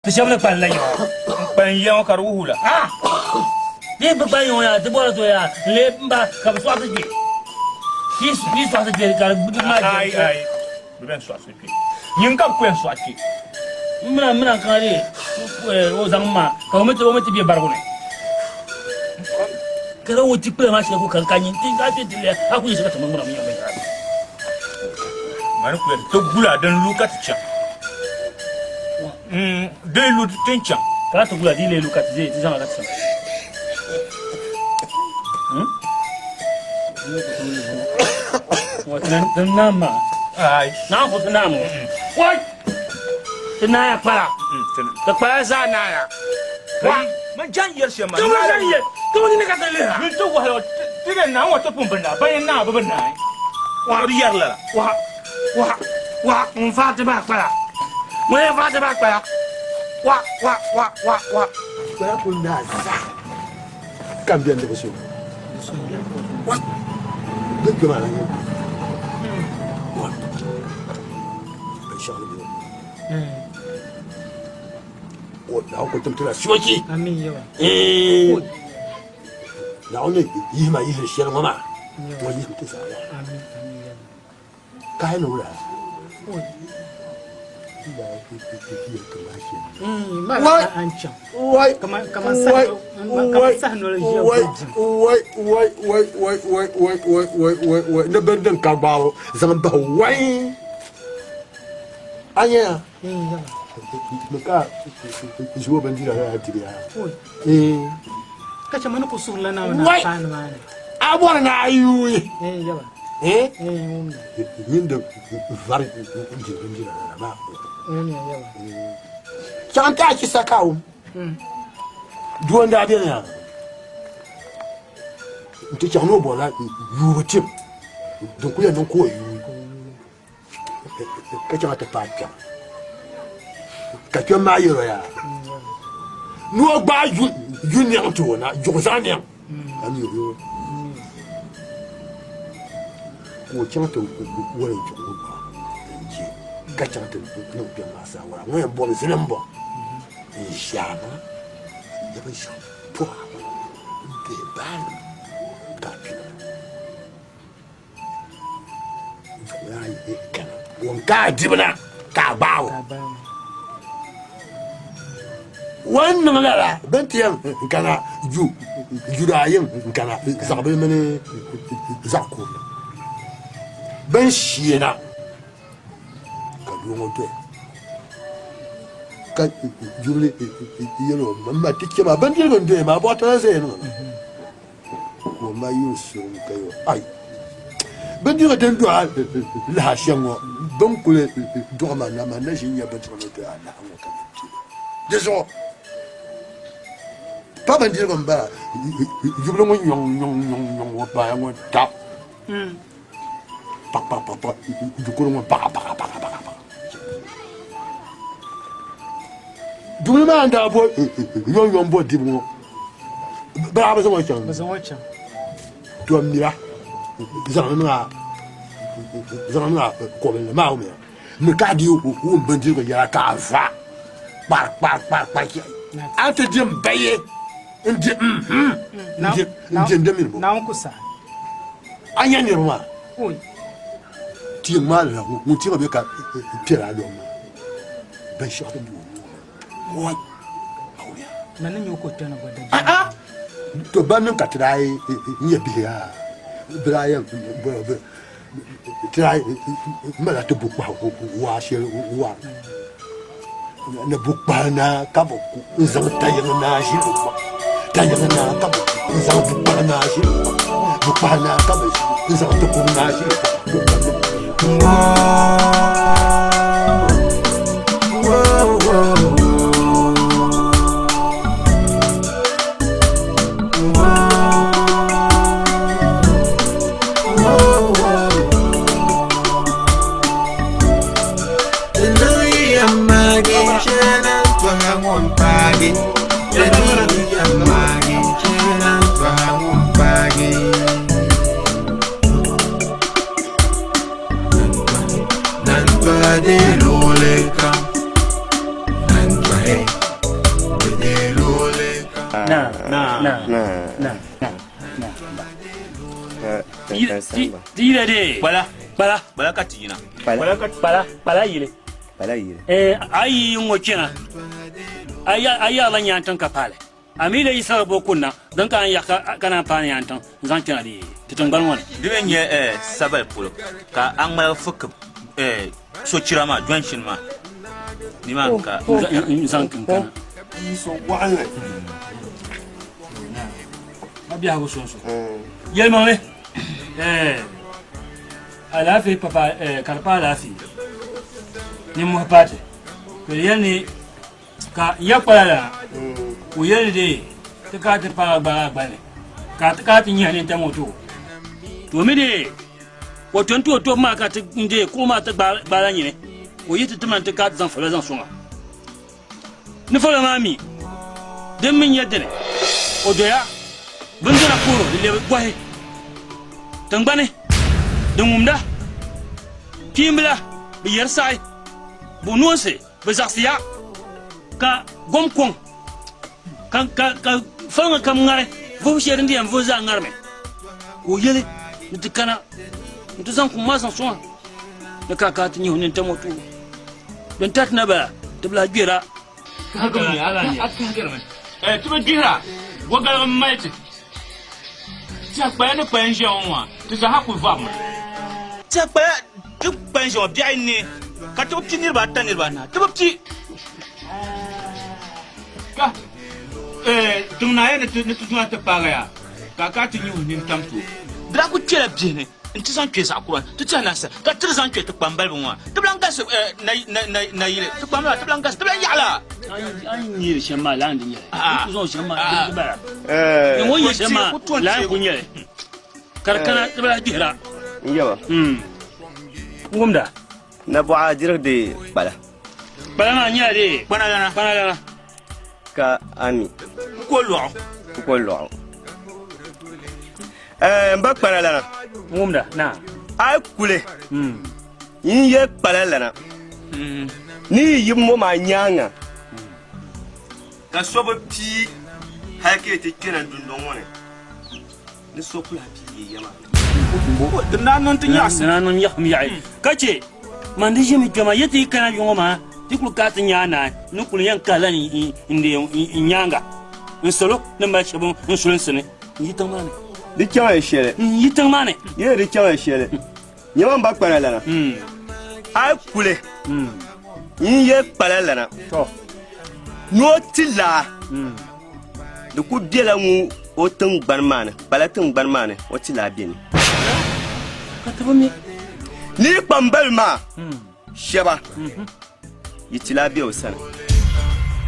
Ti shɛba ni kpali la yiŋa. N kpali yiŋa ŋɔ ka di wuhi la. Ah! Di yi bi kpali yiŋa yaa ti bɔri so yaa n lee m ba ka bi sɔɣisi kpe. Ti yi sɔɣisi kpe ka di maa jɛ. Ayi ayi bi bɛn sɔɣisi kpe. Nyin ka bi ku yɛn sɔɣi kpe. M mina m mina kaŋa dee o zaŋ ma ka o mi ti o mi ti be barigu ni. Ka di o ti kpila maa shɛli ku ka ka nyin ti a ti ti a ku yɛ shɛli ka ti ŋmana mi ŋmana. Mani ku yɛli ti gula din lu ka ti chaŋ. Di lu ti chaŋ. Ka ti gula di lee lu ka ti zee ti zaŋ ka ti chaŋ. Ti naam maa. Ai. Naam ku ti naam ŋɔ. Wai! Ti naaya kpala. Ti kpala zaa naaya. Wa. Man jan yɛri shɛm maa. Ti ma jan yɛ. Ti ma nini ka ti liha. Min ti wahala ti bɛ naa ŋɔ ti pun bi naa. Ban yɛn naa bi bi naai. Wa. Bi yɛri lala. Wa. Wa. Wa. N faai ti maa kpala. Ŋun yɛn faai ti maa kpala. Wa. Wa. Wa. Wa. Wa. Kpala kuli naa zaa ka n bɛni di bi so. Wa. Bɛ kpɛ maa na nyɛ. Wa. Binshɛɣu ni bɛ. Naawuni kuli tim ti la soochi. Naawuni ni yihi ma yihiri shɛli ŋɔ maa, ŋɔ yihimi ti zaa maa. Kahi ni wula? Wai! Wai! Wai! Wai! Wai! Wai! Wai! Wai! Wai! Wai! Wai! Wai! Wai! Wai! Ni bini din ka gbaabu zaŋ bahi wai! A nya? Ni ka ʒi o bindira la dibi ya. Ka chɛ ma ni ku suhirila Naawuni Wai! a paani maa ni. A bɔri ni a yuui. Yaba. Nyin di vari diri bindira la maa. Ŋuniya yaba. Chaŋ ti a chi sakaawum. Doo n-daa beni yaa. Nti chaŋ ni o bɔrila yuubu tim din kuli yɛn niŋ ka o yuui. Ka chaŋ ti paai kpɛm ka kpɛm maa yɛl o yaa ni o gbaai yu niɛŋ ti o na juɣu zaɣ niɛŋ ka mi o ka o chaŋ ti wali juɣu ŋɔ gba n-je ka chaŋ ti niŋ kpɛm maa saawara ŋɔ yɛn bɔbi zili m-bɔ n-ʒiɛma n-nya binshɛɣu pɔbi m-bihi baalim ka a kpina. Ŋun ka a dibu na ka a gbaag o. O ni niŋ lala, bɛ ni ti yɛn kana Juda yiŋ n-kana zaɣ bili mini zaɣ kurili. Bɛ ni sheei na ka doo ŋɔ doya ka Jubili yɛl o, M ma, ti chɛ ma, bindirigu n-doya maa, bɔɣa tana zaya ni ŋɔ maa. Ka o ma yuli surum ka yɛl o, Ai! Bindirigu din dɔɣi laha shɛm ŋɔ, bɛ ni kuli dɔɣi ma na, man na ʒi n-nya bindirigu ni dɔɣi a laha ŋɔ ka bɛ di li. Di zuɣu pa bindirigu m-bala, yubili ŋun nyɔŋ nyɔŋ nyɔŋ nyɔŋ o baaya ŋɔ tab pak pak pak pak dukuru ŋɔ baɣa baɣa baɣa baɣa baɣa. Dubili maa n-daa bo yomyom bo dibu ŋɔ bɛ daa bi zaŋ o chaŋ. Bɛ zaŋ o chaŋ. To m mira zaŋ niŋ a zaŋ niŋ a kɔbilni maa wumya ni ka a di wum bindirigu yɛla ka a va kpar kpar kpar kpar a ni ti di m baye n di mm n di n di mini bo. Naawuni ku saɣi. A nya niriba maa? Oi. Tiŋ maa ni la ŋun tiŋa bɛ ka piɛla a lɔm maa binshɛɣu din be o nuu ni wai awuya. Man ni nya o ka o kpɛna gba dabiɛm. A'a to ban niŋ ka ti daa nyɛ bihi yaa bɛ daa yɛn ti daa mala ti bukpahi waa shɛli wari ni bukpahi naa ka bɛ ku n zaŋ tayiŋ naa ʒili tayiŋ naa ka bɛ ku n zaŋ bukpahi naa ʒili bukpahi naa ka bɛ n zaŋ ti kuŋ naa ʒili. Na na na na na. Ti yila de. Kpala. Kpala. Kpala ka ti yina. Kpala kpala kpala yili. Kpala yili. Eh ayi ŋɔ chena. Aya aya la nyantan ka pale. A mi le yi sara bo kunna din ka an yaɣa ka ka naan paani yan tiŋ n zaŋ chana di ti tiŋgbani ŋɔ ni. Di mi nyɛ sabali polo ka a ŋmaligi fiki sochira maa, junction maa, nimaani ka n zaŋ n kana. Bia so waɣinli. A biɛhigu sunsu. Yɛlimaŋli, alaafee pa ka di pa alaafee nimmohi paati ka di yɛli ni Ka ya kpala la, ka o yɛli dee ti ka ti paai gbaai gbali, ka ti ka ti nyahi nintam o to. To mi dee o to n-ti o tobu maa ka ti n-dee kuɣu maa ti gbaai la nyini, ka o yi ti tima nti ka ti zaŋ fɔla zaŋ sɔŋ a. Ni fɔla maa mi din mi nyɛ dini, o doya bindira puhiri di lɛbi gɔhi tiŋgbani din ŋumda, kpiimbila bi yɛri saɣi, buɣ noonsi. Bɛ zaɣisiya ka gom kɔŋ, ka ka faliŋa kam ŋari, vuhibu shɛli din di yɛn vuhi zaa ŋarimi. Ka o yɛli ni ti kana nti zaŋ kum maa zaŋ sɔŋ a ni ka a kana ti nya o nintam o tuhi. Din tariti na bala, ti bi lahi gbɛra. Ti bi gbihira, wɔgaligi m-mali ti. Tiɛha kpaya ni kpaya n-ʒiya ŋɔ maa, ti zaa ha kul vɔbimi. Tiɛha kpaya ni kpaya n-ʒiya ŋɔ, biɛɣu n-ne ka ti bi pi niriba ata niriba anahi, ti bi pi. Ka tiŋ naa yɛn ni ti zɔna ti paagi ya, ka a kana ti nyuhi nintam ti o. Di daa kul kpɛla bihi ni nti zaŋ kpe zaɣ kura ti tiɛha na sa, ka ti di zaŋ kpe ti kpambaliba ŋɔ maa, ti bi lan galisi nayili, ti kpambaliba maa ti bi lan galisi, ti bi lan yaɣi la. A ni nyɛ shɛm maa laa n-di nyɛli. N ku zaŋ shɛm maa di bala. Ni ŋun nyɛ shɛm maa laa n-ku nyɛli. Ka di kana ti bi lahi gbihira. N yaba. N wumda. Nabɔɣa dirigi di kpala. Kpala maa nyɛla dee. Kpana lana. Kpana lana. Ka a mi. N ko lɔɣu. N ko lɔɣu. Ɛɛ n ba kpana lana. N wumda naa. A yi kuli n yɛ kpala lana ni yi yibu ŋɔ maa nyaaŋa. Ka so bi pii hali ka yi ti kpɛna dundɔŋ ŋɔ ni. Ni so ku lahi pii yi ya maa ni. Di naa niŋ ti nyaɣisi. Di naa niŋ nyaɣisim yaɣi ka chɛ man di ʒimi kpɛma yi ti yi kana yuŋɔ maa ti kuli ka ti nyaa naai ni kuli yɛn kahila n nyaaŋa n salo ni mali shɛba n sulinsi ni n yi tiŋ maa ni. Di chaŋ ya shɛli. N yi tiŋ maa ni. Yee di chaŋ ya shɛli. Nyama n ba kpana lana. A yi kuli n yɛ kpala lana. Ni o ti laa di ku bela ŋun o tiŋgbani maa ni, kpala tiŋgbani maa ni o ti laa beni. Ka ti bi mi. Ni yi kpambali maa shɛba yi ti laa be o sani.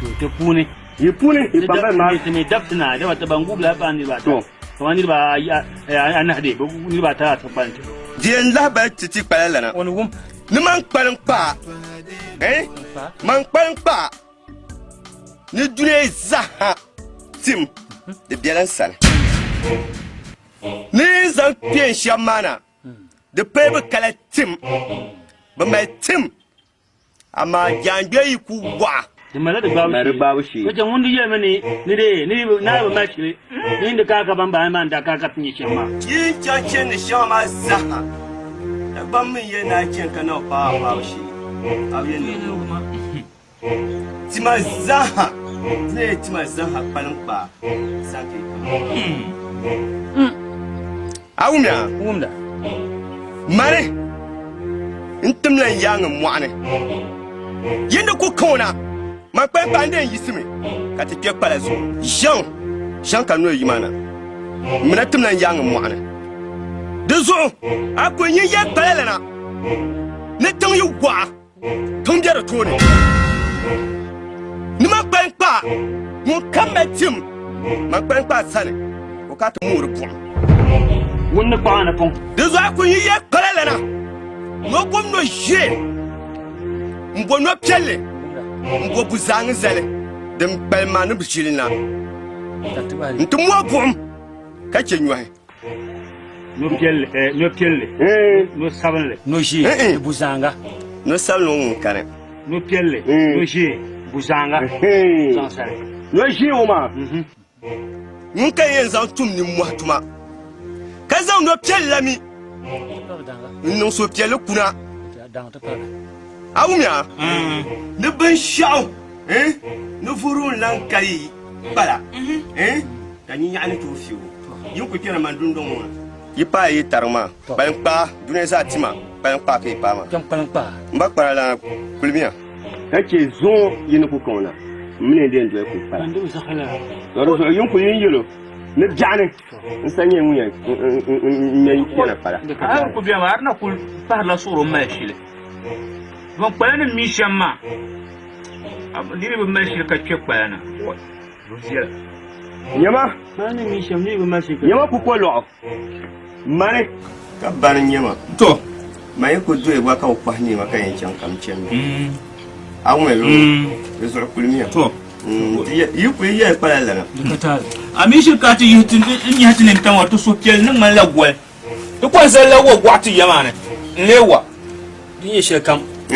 To ti puuni. Yi puuni yi kpambali maa. Ti mi dabiti naa dama ti ban gubi lahi paai niriba ata. Kamani niriba anahi dee bɛ niriba ata ata kpalim ti. Di yɛn lahibali ti ti kpala lana. O ni wum. Ni man kpalim kpaa. Eh? Man kpalim kpaa. Ni dunia zaa tim di bela n sani. Ni n zaŋ kpeen shɛba maa na, di pali bi kala tim, bɛ mali tim, amaa jaangbee yi ku wɔɣa. Di malila di gbaabu shee. Ka chɛ ŋun di yɛlimi ni ni dee ni naa bi mali shili ni n di kaai ka ban bahi maa n-daa kaai ka ti nya shɛm maa. Yi ni chaŋ chandi shɛŋa maa zaa, Dagbamb mi n-yɛli ni a chani ka na bi paai a gbaabu shee, a bi yɛn niŋ li. Tima zaaha, ti ni yɛli tima zaaha kpalim kpaa sankee kam. A wumya? Wumda. Mani n timla n yaaŋa mɔɣuni. Yin di ku ka o na, man kpalim kpaa n-deen yiɣisimi ka ti kpe kpala zuɣu. Ʒiɛŋ, ʒiɛŋ ka noli yi maa na. M mi na timla n yaaŋa mɔɣuni. Di zuɣu a kul nyin yɛli kpala lana ni tiŋ yi wɔɣa. Tiŋ be di tooni ni man kpalim kpaa ŋun kam mali tim man kpalim kpaa sani o ka ti moori buɣim. Ŋun ni kpaɣa ni puŋ. Di zuɣu a kul yi yɛli kpala lana ni o gom no ʒee m-bo no piɛlli m-bo buzaaŋa zali din kpalim maa ni bi ʒili na nti mooi buɣim ka chɛ nyɔhi. No piɛlli, eh, no piɛlli, no sabinli, no ʒee, ni buzaaŋa. No sabinli ŋɔ ŋun kani. No piɛlli, no ʒee, buzaaŋa, zaŋ sali. No ʒee ŋɔ maa, Ŋun ka yɛn zaŋ tum nimmɔhi tuma, ka zaŋ nɔ piɛlli la mi n-niŋ suhupiɛlli kuna. A wumya? Ni binshɛɣu ni vuhiri n-lan ka yi kpala, ka nyinyaɣa ni tooi fiɛbu. Yi ni kul kpɛna man dundɔŋ ŋɔ ni. Yi paai yi tariŋ maa, kpaliŋkpaa, dunia zaa tima, kpaliŋkpaa ka yi paai maa. M ba kpara lana kulimiya. Ka chɛ zuŋɔ yi ni ku ka o na, m mi ni n di yɛn doli kuli pala. Di zuɣu yi ni kuli yi ni yɛl o ni biɛɣuni n sa nyɛ ŋun yɛn ŋme n-kpɛna pala. A ni ku beni maa, a di na kul pahirila suɣuri m-mali shili. Bɛn kpala ni mi shɛm maa, niriba bi mali shili ka kpe kpala na. Di viɛla. Nyama, nyama kukolɔɣu. Mani ka bani n-nyɛ ma. To, man yi ku doya gba ka bɛ kɔhi neema ka yɛn chaŋ ka m chani mi. A wumya bɛ di zuɣu kulimiya. To. Yi kuli yɛli kpala lana. A mi shiri ka ti yihi ti n-nyahi ti nintam ŋɔ, ti suhupiɛlli ni ŋmanila goli. Ti kɔŋ zalila wa gɔɣu ti ya maa ni n-lee wa. Din nyɛ shɛli kam, ti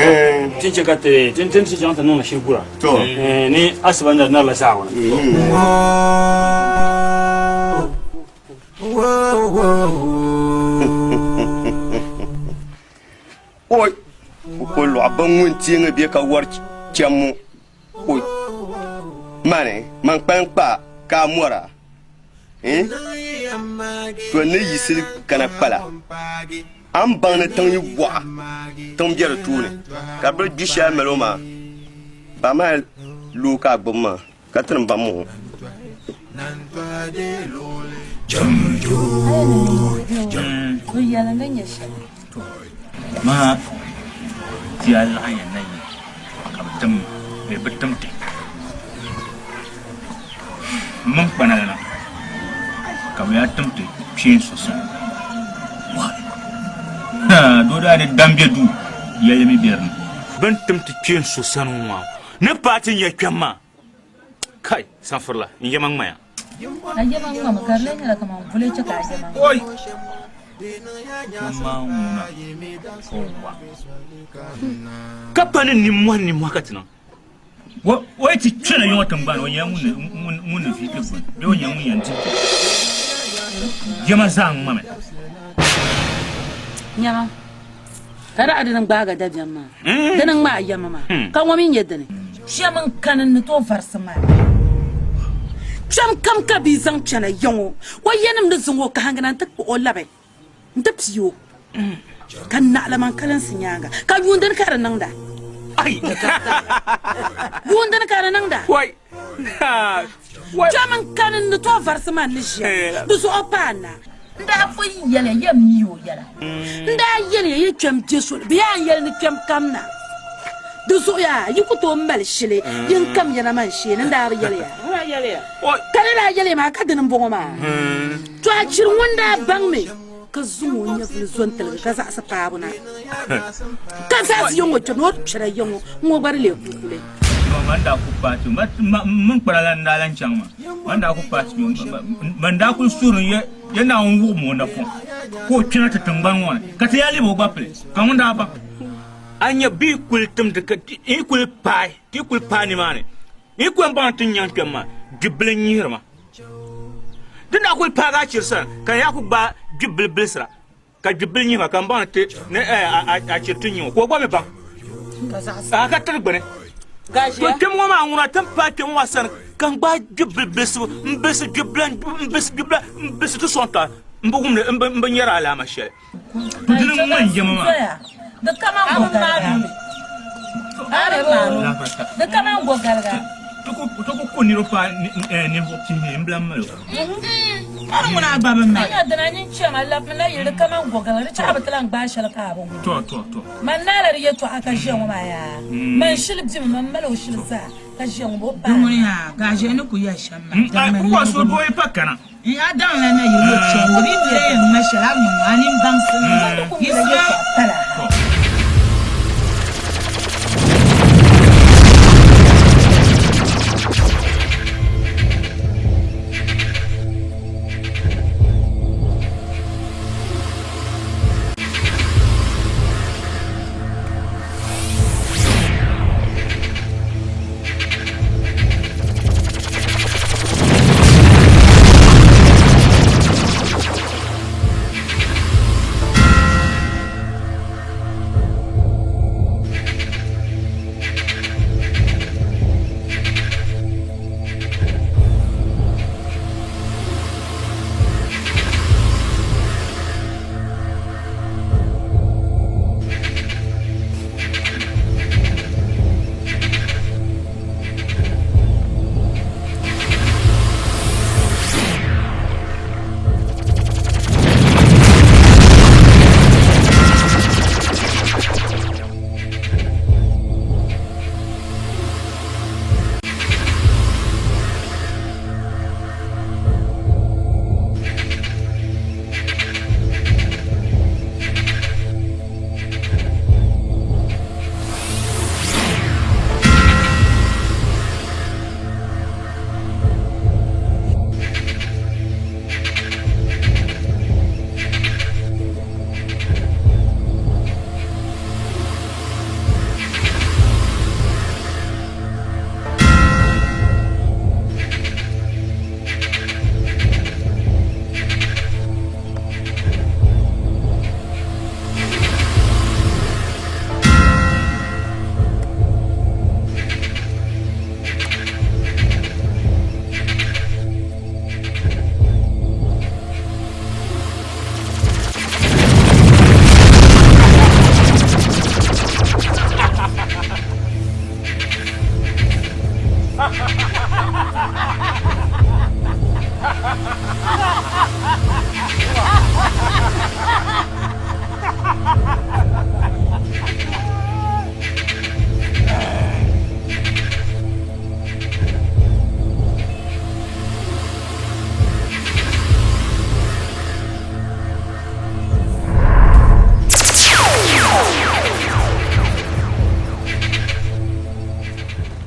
ni chɛ ka ti ti ti chaŋ ti niŋdi shili gura ni asiba narila zaawuni. Oi! O lɔɣu bin ŋun teeŋi bɛ ka wari chɛmmu. Oi! Mani, man kpalim kpa ka a mɔra. Eh? To n ni yiɣisi kana kpala, a ni baŋ ni tiŋ yi gɔɣa, tiŋ be di tooni, ka bɛ gbi shɛli mali o maa, ba maa loo ka a gbubi maa. Ka ti ni baŋ ŋɔ. Maa ti a laɣim ya na yi ka bɛ tim bee bɛ tim ti m mini kpana la na ka bɛ yaa tim ti kpeen so sani. Doo daa ni dam be duu yɛlli mi be di ni. Bɛ ni tim ti kpeen so sani ŋɔ maa ni paai ti nya kpɛm maa. Kai, sanfurila, n yɛma ŋmaya. A yɛma ŋmami ka di lee nyɛla kaman vuli chɛ ka a yɛma ŋma. Oi! Ŋun maa ŋuna ka o wa. Ka pa ni nimmohi nimmohi ka ti niŋ. O yi ti kpɛna yiŋɔ tiŋgbani o nyɛla ŋun ni vi ti gbuni bee o nyɛla ŋun yɛn di ti. Yɛma zaa ŋmami. Nyama. Ka daa dini n-gbaagi dabiɛm maa, dini n-ŋmaai yɛma maa, ka ŋɔ mi nyɛ dini. Kpɛm n-kani n ni tooi varisi maa. Kpɛm kam ka bia zaŋ kpɛna ya ŋɔ, o yanim ni zaŋ o kahiŋgi na nti kpuɣ o labi nti pii o, ka naɣila man kalinsi nyaaŋa, ka yuun dini ka di niŋda? Yuun dini ka di niŋda? Kpɛm n-kani n ni tooi varisi maa ni ʒiya, di zuɣu paai na. N daa pun yɛli ya, yɛm mi o yɛla. N daa yɛli ya, yi kpɛm je soli, bɛ yaa n-yɛli ni kpɛm kam na. Di zuɣu yaa, yi ku tooi mali shili, yin kam ya na man shee ni. N daa bi yɛli ya. Ka ni daa yɛli ya maa, ka dini m-bɔŋɔ maa? Tɔ a chiri ŋun daa baŋ mi ka zaŋ o nyɛvili zo n-tiligi ka zaɣisi paabu na, ka zaɣisi ya ŋɔ kpɛm ni o di kpɛra ya ŋɔ, ŋ-ŋɔ gba di leei kulikuli. Man daa ku paai ti m mini kpara la n-daa lan chaŋ maa, man daa ku paai ti man daa kul suhiri n ya Naawuni wuɣim o napɔŋ ka o kpɛna ti tiŋgbani ŋɔ ni, ka ti yaa lib o gba pili, ka ŋun daa baŋ. A nya bɛ yi kul timdi ka yi kul paai, ti yi kul paai nimaani, n yi ku yɛn baŋ ni ti nyaŋ kpɛm maa, gbibili n-nyihiri ma. Di ni daa kul paagi a chiri sani, ka n yaa ku gbaai gbibili bilisira. Ka gbibili nyihi ma ka m baŋ ni ti ni a chiri ti nyiŋ o, ka o gba mi baŋ a ka tiri gbini. To kpɛm ŋɔ maa ŋuna ti ni paai kpɛm ŋɔ maa sani ka n gbaai gbibili bilisibu m-bilisi gbibila m-bilisi gbibila m-bilisi ti sɔŋ ka m bi wumdi m bi nyari alaama shɛli. To dini ŋ-ŋmani yɛma maa. Ti ku ku niriba paai ninvuɣ pihinii m-bi lan mali o. Kɔri ŋuna a gba bi mali. Nya dina nyin chɛma labimi la yili kaman gɔgala di chaɣi bi ti lan gbaai shɛli ka a bi wum. Man naala di yɛtɔɣa ka ʒiya ŋɔ maa yaa. Man shili bimi man mali o shili zaa ka ʒiya ŋɔ o paai. Di ŋuni yaa gaʒiɛhi ni ku yɛli shɛm maa. N ku wa so doo yi pa kana. N a daŋ la na yili o chɛndi bɛ ni yɛn ŋma shɛli a niŋ a nini baŋsim ni yisima.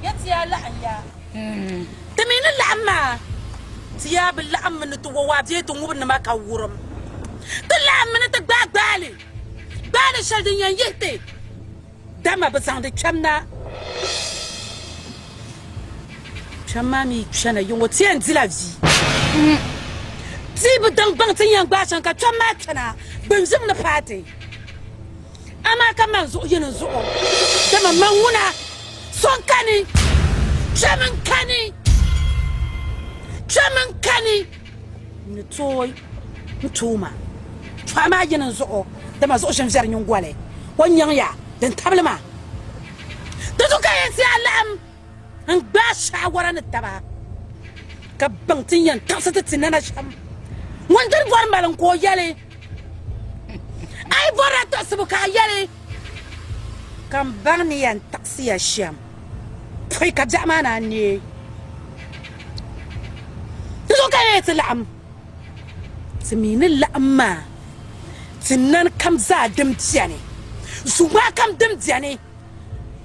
Ya ti yaa laɣim ya. Ti mi ni laɣim maa, ti yaa bi laɣimmi ni ti wa waa bee ti ŋubi nima ka wurim. Ti laɣimmi ni ti gbaai gbaali, gbaali shɛli din yɛn yihi ti dama bi zaŋdi kpɛm na. Kpɛm maa mi yi kpɛna yiŋɔ ti yɛn dila vi. Ti bi daŋ baŋ ti ni yɛn gbaai shɛm ka kpɛm maa kpɛna gbinviŋ ni paai ti. Amaa ka man zuɣu yini zuɣu, dama man ŋuna so n-kani, kpɛm n-kani, kpɛm n-kani ni tooi n tooi ma. Tɔha maa yini n zuɣu, dama zuɣu ʒini viɛri nyingoli, o nyaŋya din tabili ma. Di zuɣu ka yɛn ti a laɣim n-gbaai shaawara ni taba, ka baŋ ti ni yɛn taɣisi ti ti nana shɛm. Ŋun diri bɔri maliŋ ka o yɛli, A yi bɔrila tiɣisibu ka a yɛli, Ka m baŋ ni yɛn tiɣisi ya shɛm pɔi ka biɛɣu maa naan neei. Di zuɣu ka yɛn ti laɣim ti mi ni laɣim maa ti nani kam zaa din beni, zuŋmaa kam din beni.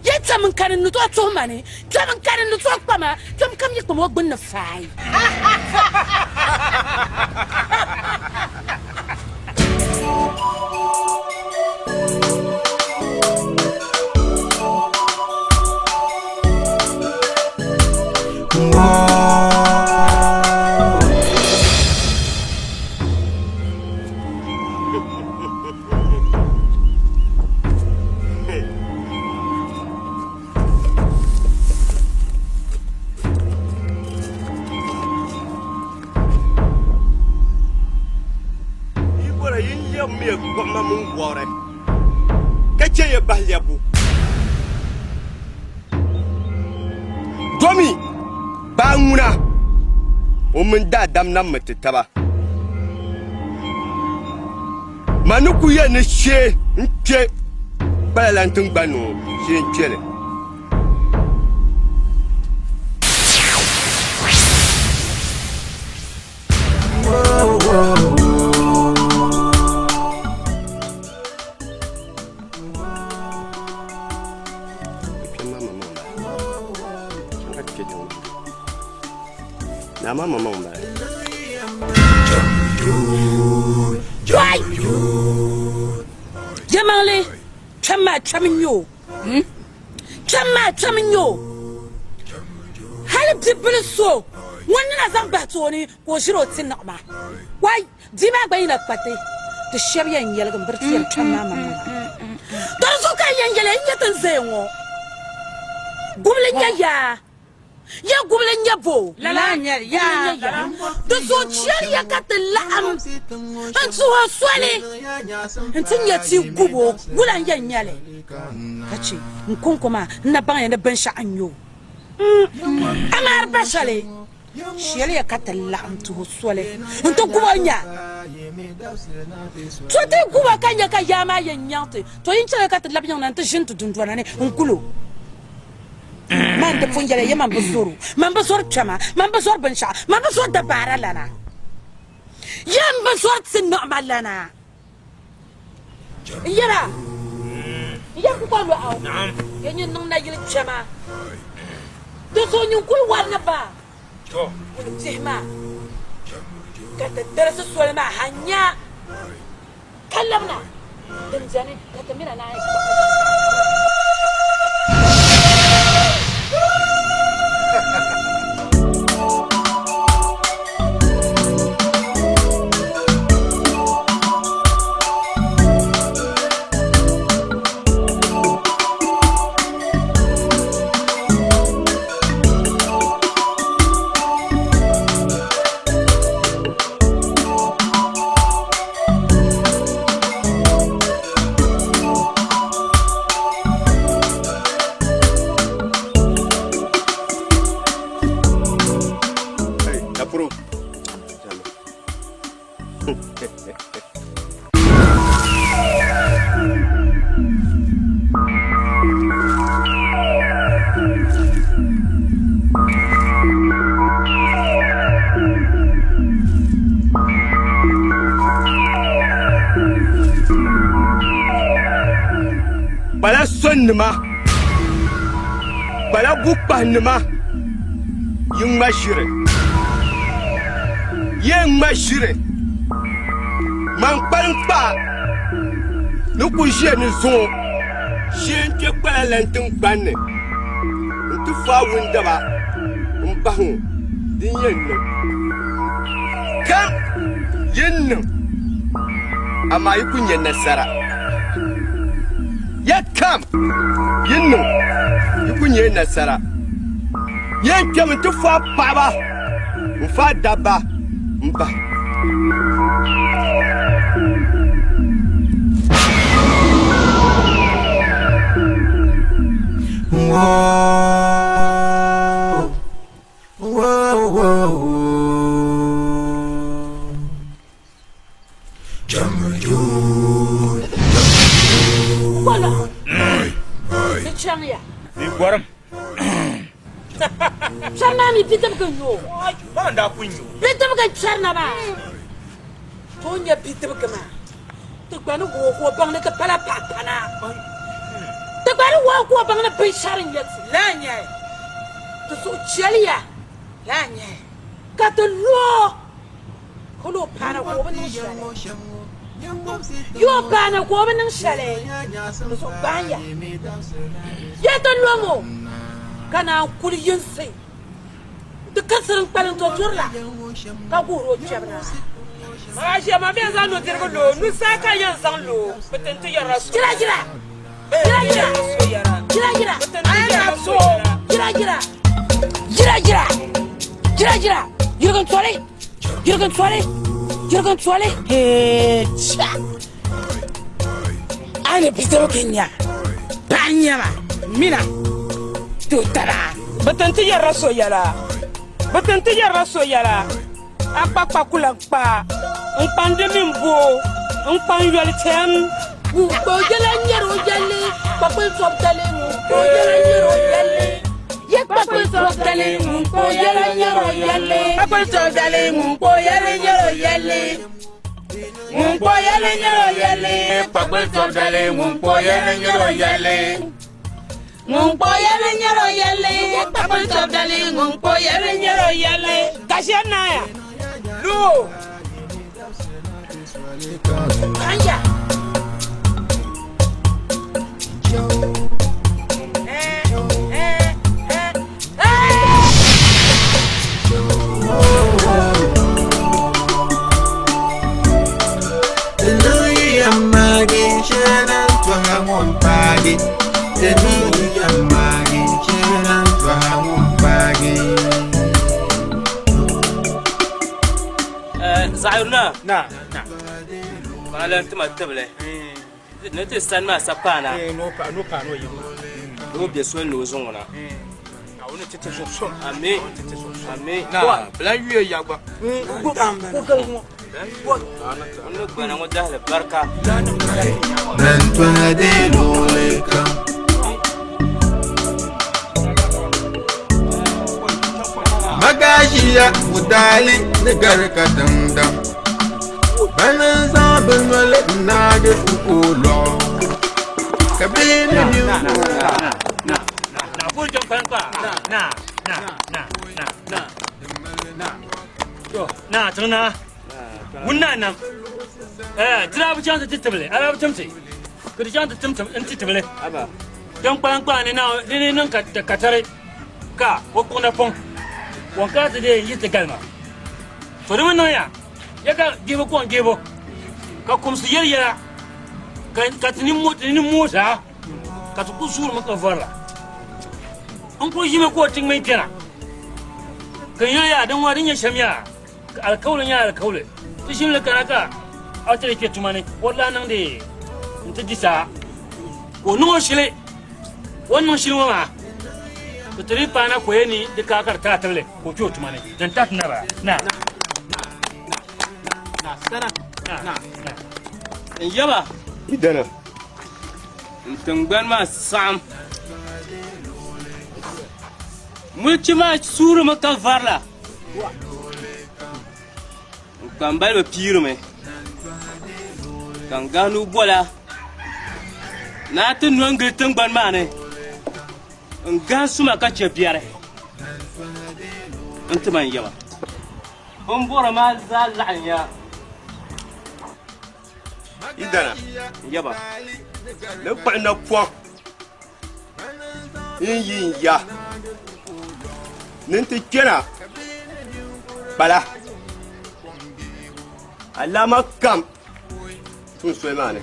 Yi kpɛm n-kani n ni tooi tuhi ma ni, kpɛm n-kani n ni tooi kpa ma, kpɛm kam yi kpam o gbunni faai. Yi bɔra yi lɛbimiya gbuɣima mini wɔri ka chɛ ya bahi lɛbbu. Domi baa ŋuna o mini daadam nam mi ti taba. Ma ni ku yɛli ni shee n-kpe Kpalalan tiŋgbani ni ŋɔ, shee n-kpe li. Naa maa maŋmaŋ m-bala. Wai! Yɛlimaŋli, kpɛm maa kpɛm n-nyɛ o. Kpɛm maa kpɛm n-nyɛ o. Hali bibili so ŋun ni na zaŋ bahi tooni ka o ʒiri o ti niɣima. Wai! Bia maa gba yina kpati ti shɛba yɛn yɛligi m-biri ti yɛli kpɛm maa maŋmaŋa. Tɔ di zuɣu ka n yɛn yɛli ya, n nya ti ni zaya ŋɔ gubili n-nyɛ yaa. Ya gubili n-nyɛ bo? Lala n-nyɛ li, yaa. Di zuɣu chɛliya ka ti laɣim n-tuhi o soli nti nya ti gub o. Wula n-yɛn nyɛ li ka chɛ n kɔŋko maa n na baŋya ni binshɛɣu n-nyɛ o? Amaa di pa shɛli, chɛliya ka ti laɣim tuhi o soli nti gub o nya. To ti gub o ka nya ka yaa maa yɛn nyaŋ ti, to yin chɛliya ka ti labi yiŋ na nti ʒini ti dundɔna ni n-kul o. Man di pun yɛli ya man bi zɔr o, man bi zɔri kpɛma, man bi zɔri binshɛɣu, man bi zɔri dabaara lana, ya m bi zɔri ti niɣima lana. N yɛra, n yɛri kukɔlɔɣu, ya nyin niŋ nayili kpɛma, di zuɣu nyin kul wari ni ba wuli bihi maa, ka ti dirisi soli maa ha nya ka labina din beni ka ti mina naai Kpala sonnima, kpala bukpahinima, yi ŋma ʒiri. Yi ŋma ʒiri. Man kpalim kpaa ni ku ʒe ni zuŋɔ shee n-kpe kpala lan tiŋgbani ni nti faai wundaba m-bahi ŋɔ din yɛn niŋ kam yi ni niŋ, amaa yi ku nya nasara. Ya kam yi niŋ yi ku nya nasara. Yɛn kpɛmi nti faai paɣiba n-faai dabba m-bahi. Wala! Di chaŋya. Di gɔrim. Kpɛri maa mi bidibigi n-nyɛ o. Maa n-daa pun nyɛ o. Bidibigi n-kpɛri na maa. Ti o nya bidibigi maa, ti gba ni wooi ka o baŋ ni ti pala paɣa pana. Ti gba ni wooi ka o baŋ ni binshɛri n-nyɛ ti. Lala n-nyɛ li. Ti suhu chɛliya. Lala n-nyɛ li. Ka ti lu o. Ka o paana ka o bi niŋ shɛli. Yi o paana ka o bi niŋ shɛli, di zuɣu gbaanya. Yi ti lom o ka naan kuli yinsi nti karisiri n-kpalim tɔturila ka guhiri o kpɛbu na. Maa ʒiya maa bɛ yɛn zaŋ nudirigu lo o, nusaa ka yɛn zaŋ lo o, bɛ ti n-ti yɛrila so. Jira jira! Jira jira! Jira jira! Jira jira! Jira jira! Jira jira! Yirigin toli! Yirigin toli! Yirigin toli! Hee cha! A ni bidibigi nya paɣa nyɛma mina to taba. Bɛ ti n-ti yɛrila so yɛla. Bɛ ti n-ti yɛrila so yɛla. A kpa kpa ku lan kpa. N kpa n di mini bo. N kpa n yoli tɛm. Ŋun kpa o yɛla nyɛri o yɛlli, kpakpuli tɔbu dali. Ŋun kpa o yɛla nyɛri o yɛlli. Ye kpakpuli tɔbu dali. Ŋun kpa o yɛla nyɛri o yɛlli. Kpakpuli tɔbu dali. Ŋun kpa o yɛli nyɛri o yɛlli. Ŋun kpa o yɛli nyɛri o yɛlli. Kpakpuli tɔbu dali. Ŋun kpa o yɛli nyɛri o yɛlli. Ŋun kpa o yɛli nyɛri o yɛlli. Kpakpuli tɔbu dali. Ŋun kpa o yɛli nyɛri o yɛlli. Ka shɛli naaya. Lu. Kanja. Zaɣirina na maa lan tima tibili ni ti sani maa sa paana ni o be soli ni o zaŋ o na. Ami ami. Bilan yuya ya gba. O ni gbana ŋɔ dahili barika. Nan tɔha dee luɣili kam. Magaʒiya Wudali ni gari ka tiŋdam. Bani n-zaŋ bɛ noli n-naagi fuko lɔɣu. Ka bihi ni ninvuɣ. Na tiŋ na wun na nam eh tira bi chaŋ ti tibili ala bi timti ka di chaŋ ti tim n ti tibili din kpalim kpaa ni na di ni niŋ ka tari ka o kpuɣi na pɔŋ wɔn ka ti dee yi ti galima to di mi niŋ ya ya ka gebu kɔŋ gebu ka kumsi yɛli yɛla ka ti ni moo zaa ka ti ku suurimi ka vɔrila n ku ʒimi ka o ti ŋmɛ kpɛna ka n yɛli yaa din ŋɔ din nyɛ shɛm yaa ka alikauli nyɛ alikauli ti ʒimli kana ka a ti di kpɛ tuma ni o lahi niŋdi n ti di saa ka o niŋ o shili o ni niŋ shili ŋɔ maa ka ti di paana ka o yɛn ni di kaa ka di taai tibili ka o kpɛ o tuma ni din tahi ti naba na. Sana. Na. N yaba. Yidana. N tiŋgbani maa saɣim. Mulichi maa suurimi ka varila. N kpambaliba piirimi. Ka n gahi nuu bola. Ni a ti no n-gili tiŋgbani maa ni. N gahi suma ka chɛ biɛri. N ti ma n yaba. Bimbɔra maa zaa laɣimya. Yidana. N yaba. Ni kpuɣi napɔŋ n yi n ya ni n ti kpɛna kpala alaama kam tum soli maa ni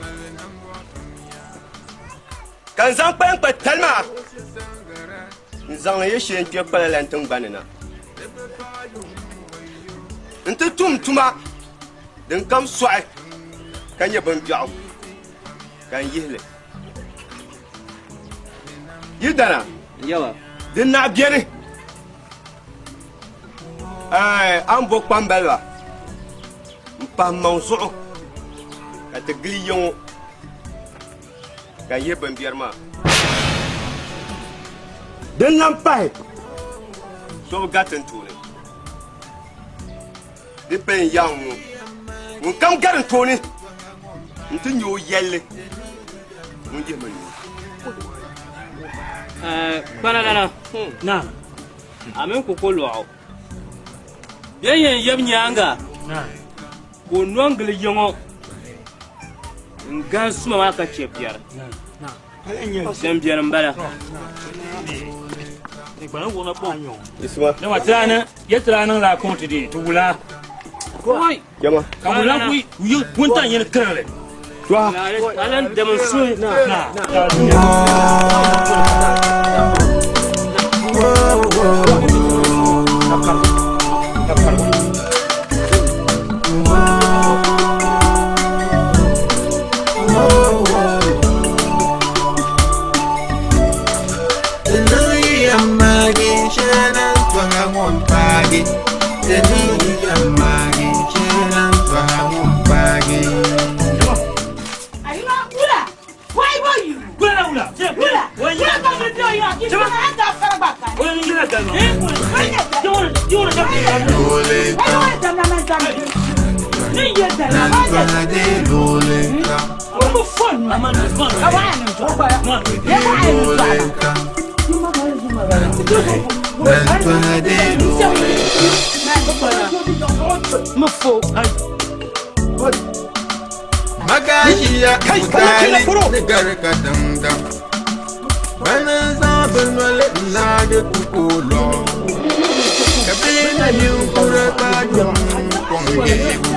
ka n zaŋ kpankpa tali maa n zaŋ li yi shee n kpɛ kpala lan tiŋgbani na n ti tum tuma din kam sɔɣi ka nyɛ bin biɛɣu ka n yihi li Yi dana, din naɣ beni, a ni bo kpambaliba m-pahi maŋ zuɣu ka ti gili ya ŋɔ ka yihi bimbiɛri maa. Din lan pahi, so bi gariti n tooni. Di paya n-yaŋ ŋɔ, ŋunkam gari n tooni nti nya o yɛlli, ŋun yihimi nuu. Kpanalana, Naam. A mini kukolɔɣu bɛ yɛn yab nyaaŋa Naam. ka o no n-gili ya ŋɔ n-gahi suma maa ka chɛ biɛri. Naam. Din beni m-bala. Yawa tiraani ya tiraani la kɔŋ ti di ti wula. Jama. Ka wula ku yi wuntaŋ yɛn kirili. Alan dɛm n suhi. Na. Magashiya mutali ni gari ka dangdang Bani zaŋ bɛ noli n-naagi kukulo Ka bihi na ninkura gba yuŋ kɔŋ geebu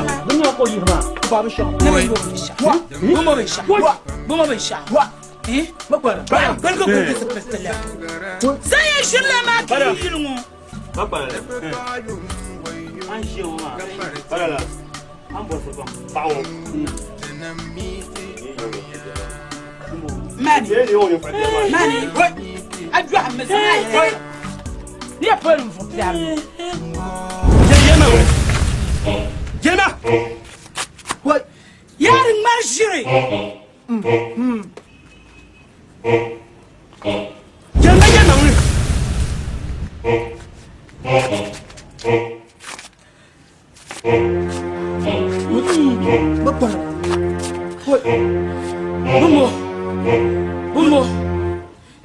Yaari ŋmari ʒiri.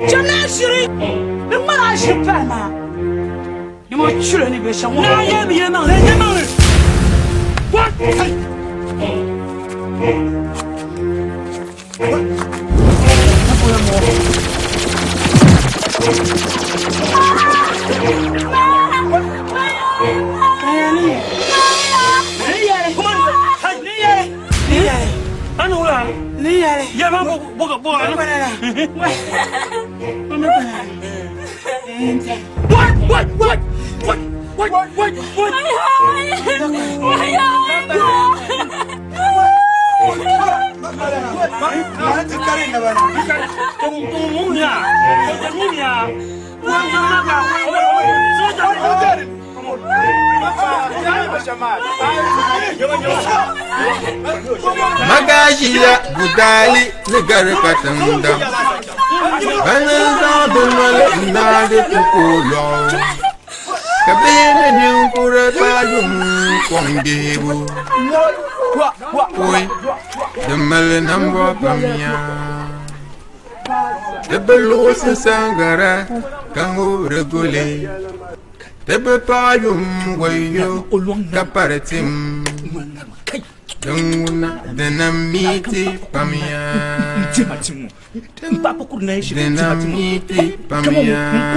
Chɛmla ʒiri. Di ŋmari a ʒiri pali maa. Di mo churi ni bɛ shɛm. Na yɛmi yɛlimaŋli yɛlimaŋli. What? What? What? What? What? What? What? What? Magajiya budali ni gari ka tiŋdam Bani zaŋ bɛ noli n-naagi ti ku lɔɣu Ka bihi ni ninkura gbaai yuŋ kɔŋ bihigu Pɔi, di mali nambɔɣu pam yaa Ti bi luɣisi saŋgara ka ŋubiri guli Ti bi paɣi yum wayo ka pari tim Din ŋuna dina mi ti pam yaa Dina mi ti pam yaa.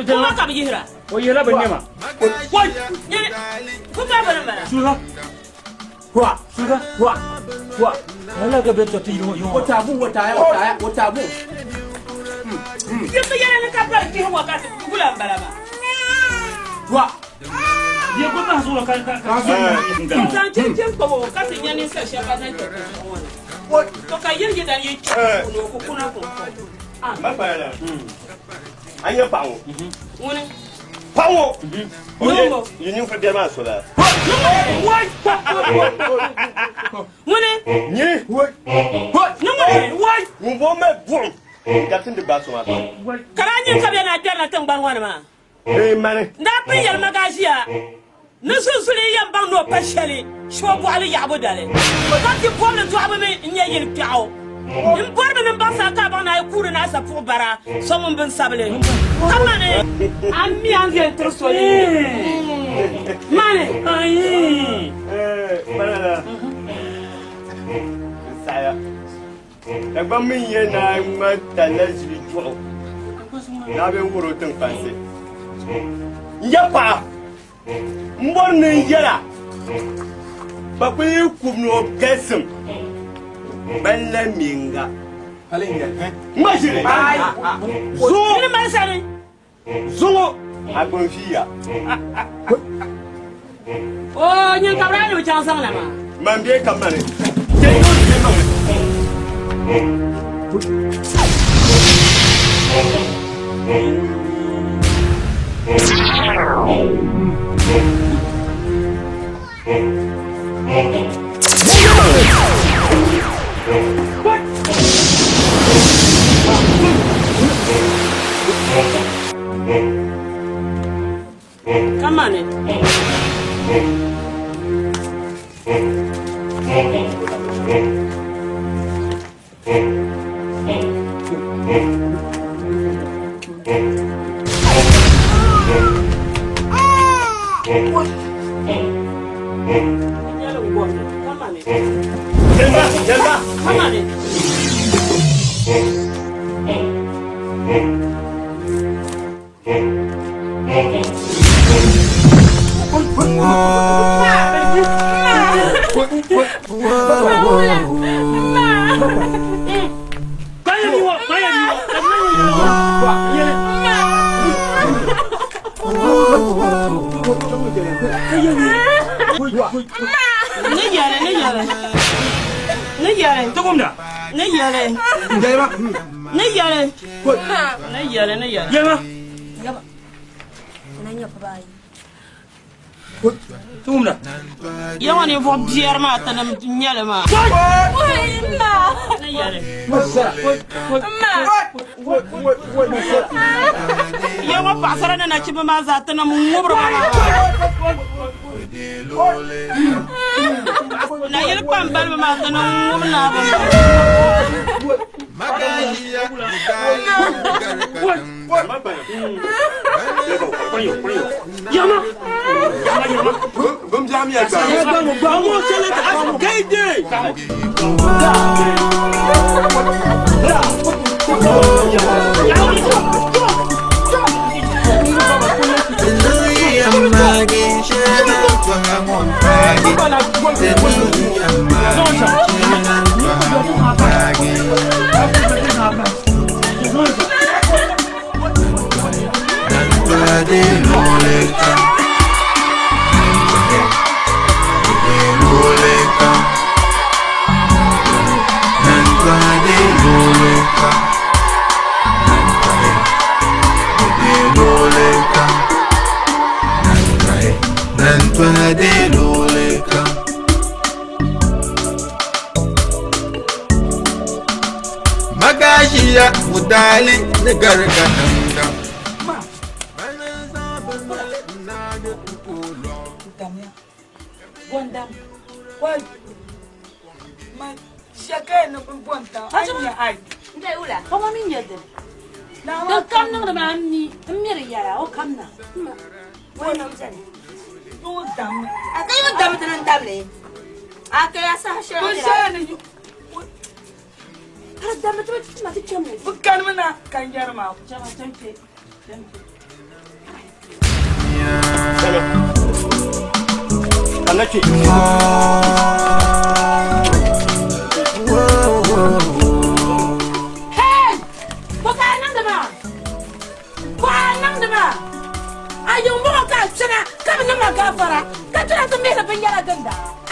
Kuma ka bi yihira. O yihila bi nɛma. Kuma bini m-bala. Suuga. Wa. Suuga. Wa. Wa. Ala ka bɛ tɔ ti yiŋɔ yiŋɔ. Watabu wataya wataya watabu. Yi bi yɛli ni ka bari bihi ŋɔ ka ti gula m-bala maa. Wa. Ye ko ma zuɣu ka ka ka. N zaŋ chinchin kpabi o ka ti nya ninsal shɛba ban zaŋ kpɛ ti zuɣu ŋɔ ni. To ka yirigi dali yi kpɛ puuni o ku kuna kuŋkɔŋ. Ma kpala la. An nyɛ paɣa ŋɔ. Ŋuni? Paɣa ŋɔ. Ŋuni? Yi ninvuɣ biɛri maa so la. Ŋuni? Nyini. Ni ŋuni? Ŋun bɔ mali buɣim n-gabisi n-di gbaai so maa zuɣu. Ka daa nyin ka bɛ na kpɛrina tiŋgbani ŋɔ ni maa. Bee mani. N daa pun yɛli Magaʒia ni zunzuli yɛn baŋ ni o pa shɛli Shoo bɔɣili yaɣibu dali, ka ti bɔbili dɔɣibu mi n-nyɛ yili kpɛɣu. M bɔri mi ni m baŋsi a ka a baŋ ni a yi kuuri ni a sapuɣi bara so ŋun bi n-sabili ka mani. A mi a ni yɛn tiri so ninni mani. Kpalala n saɣiya. Dagbaŋ mi n-yɛn naai ŋma talla ʒili juɣu naa bee n-wuhiri o tiŋkpansi. N ya paɣa, m bɔri ni n yɛl a, ba kuli yi kub ni o galisim ban la mi n-ga. Ŋma ʒili! Zuŋɔ! Zuŋɔ a gbani viiya. Oo, nyin ka bɛ daa ni bi chaŋ zaŋ la maa. Man bee ka mani. Chɛ yi o bee maŋli. Kamani. Kamani. Ni yɛli, ni yɛli. Ni yɛli. Ni yɛli. Ni yɛli. Ni yɛli, ni yɛli. Yɛlima. Na nyɛ bibaayi. Tumda. Ya ŋɔ ninvuɣ biɛri maa ti ni nya li maa. Ya ŋɔ paɣisara ni nachimba maa zaa ti ni ŋubiri ba maa. Nayili kpambaliba maa ti ni ŋubi naai ba Magashiya mudali ni gari ka damdam. Bondam. Ma shɛkaya ni bin bondam. Ai nya ai. Ndai wula. O ma mi nyɛ dini. Din kam niŋdi maa n mi n miri yɛra o kam na. Bondam sani. Yuŋ dam. A ka yuŋ dam dini n damli. A ka ya saha shɛli. Bin shɛli ni Kara damli ti bi ma ti chɛmi. Bi kanimi na ka n yɛri maa. Chɛma chɛm kpe chɛm kpe. Kana kpe. Hey! Bɔ ka a niŋdi maa? Bɔ a niŋdi maa? A yiŋ bɔŋɔ ka a kpɛna ka bi niŋ ma gaafara ka tuna ti mihiri binyɛra ginda. A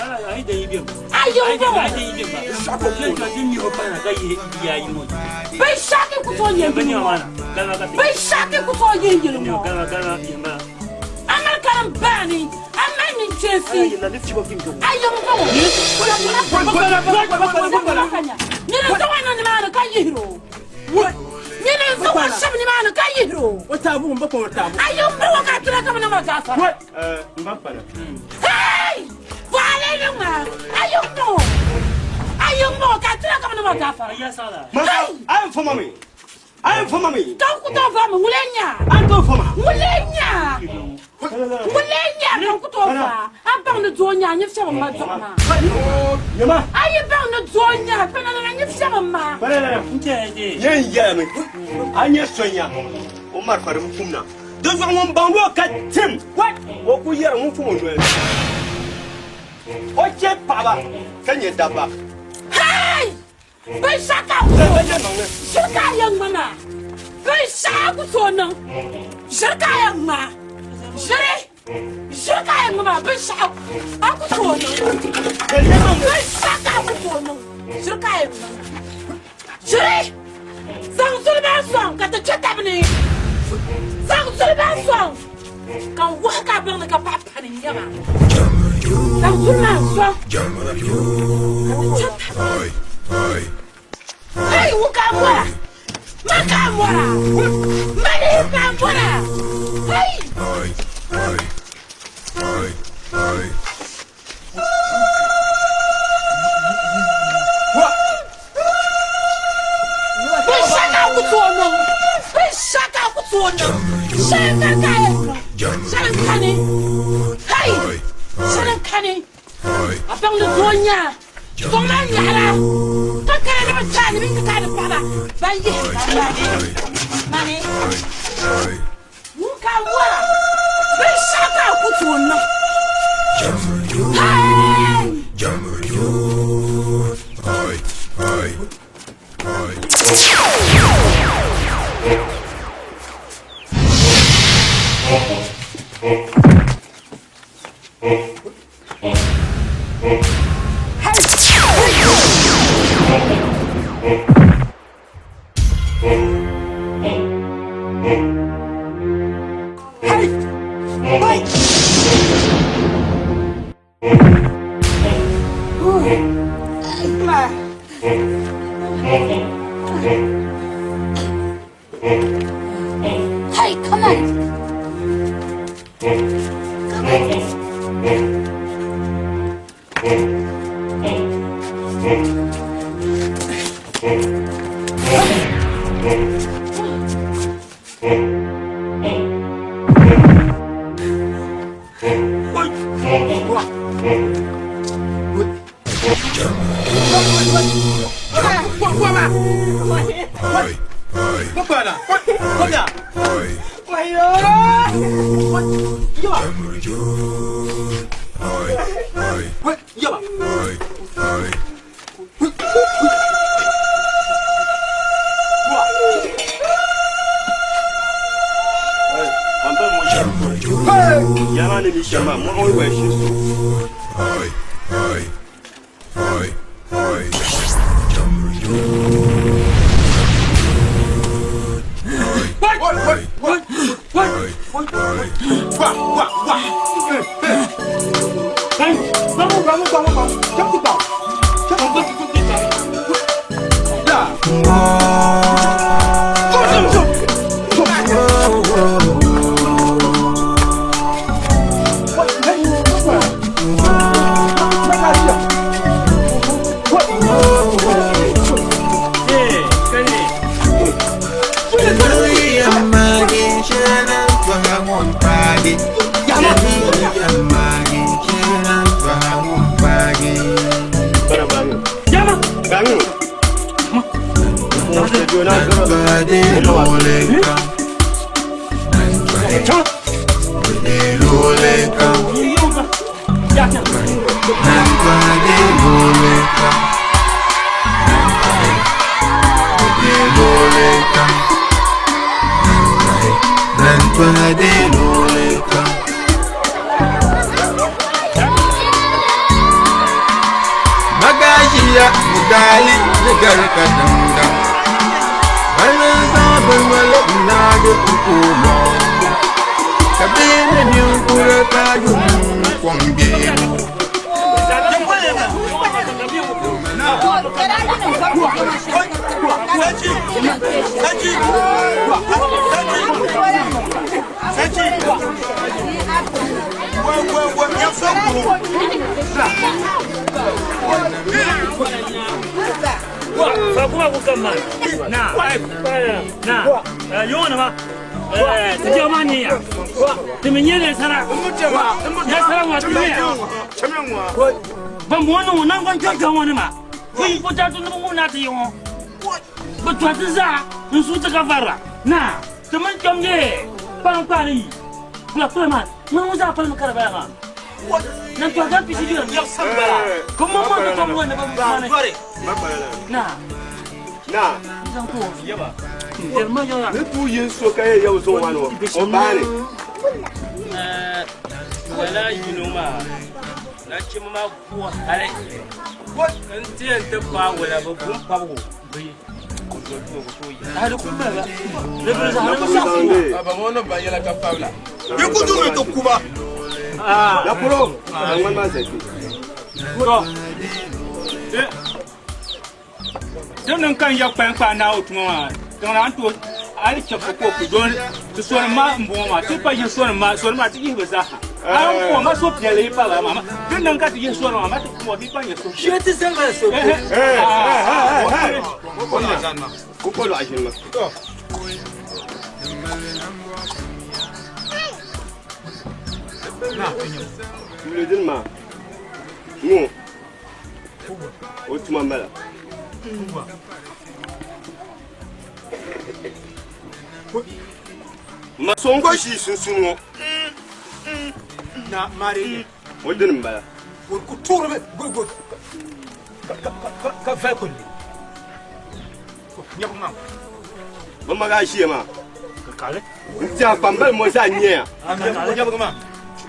yiŋ bɔŋɔ. Binshɛɣu ku tooi nyɛ yili ŋɔ. Binshɛɣu ku tooi nyɛ yili ŋɔ. A mali karim baani, a mali ninkpeensi. A yiŋ bɔŋɔ. Nyini n-zaŋ o niŋ nimaani ka yihiri o. Nyini n-zaŋ o shɛbi nimaani ka yihiri o. A yiŋ bɔŋɔ ka a tuna ka bi niŋ ma gaafara. Hey! Bɔɣili niŋ ma. A yiŋ bɔŋɔ. A yiŋ bɔŋɔ ka a tuna ka bi niŋ ma gaafara. Hey! A yɛn fama mi. A yɛn fama mi. Ka n ku tooi fa mi ŋuli n nya. A ni tooi fama. Ŋuli n nya. Ŋuli n nya ka n ku tooi fa. A baŋ ni doo nya a nyɛ fiɛbi ma dɔɣi maa. Yɛma. A yi baŋ ni doo nya kpɛna a nyɛ fiɛbi ma. Yɛn yɛla mi. A nyɛ sonya. O marifa din kum na. Di zuɣu ŋun baŋdi o ka tim. O ku yɛri ŋun fum o noli. O chɛ paɣaba ka nyɛ dabba. Hey! Binshɛɣu ka a ku tooi ʒiri ka a yɛn ŋma maa. Binshɛɣu a ku tooi niŋ ʒiri ka a yɛn ŋma. Ʒiri ʒiri ka a yɛn ŋma maa binshɛɣu a ku tooi niŋ. Binshɛɣu ka a ku tooi niŋ ʒiri ka a yɛn ŋma maa. Ʒiri zaŋ zuli maa sɔŋ ka ti kpe tabi ni. Zaŋ zuli maa sɔŋ ka n wuhi ka a baŋ ni ka paɣa pani n-nyɛ ma. Zaŋ zuli maa sɔŋ ka ti kpe tabi ni. Hey, ŋun ka a bɔra? Man ka a bɔra? Mani ka a bɔra? Hey! Binshɛɣu ka a ku tooi niŋ, binshɛɣu ka a ku tooi niŋ, shɛli n kani ka a yɛn niŋ, shɛli n kani, hey, shɛli n kani, a baŋ ni doo n-nyɛ a, suŋ maa nyaɣira, ka kana ni bɛ taai ni bɛ yi ti taai di paɣiba ban yihi mani. Ŋun ka wara, binshɛɣu ka a ku tooi niŋ. Hey! Hey! Hey! Hey, come on. Come on.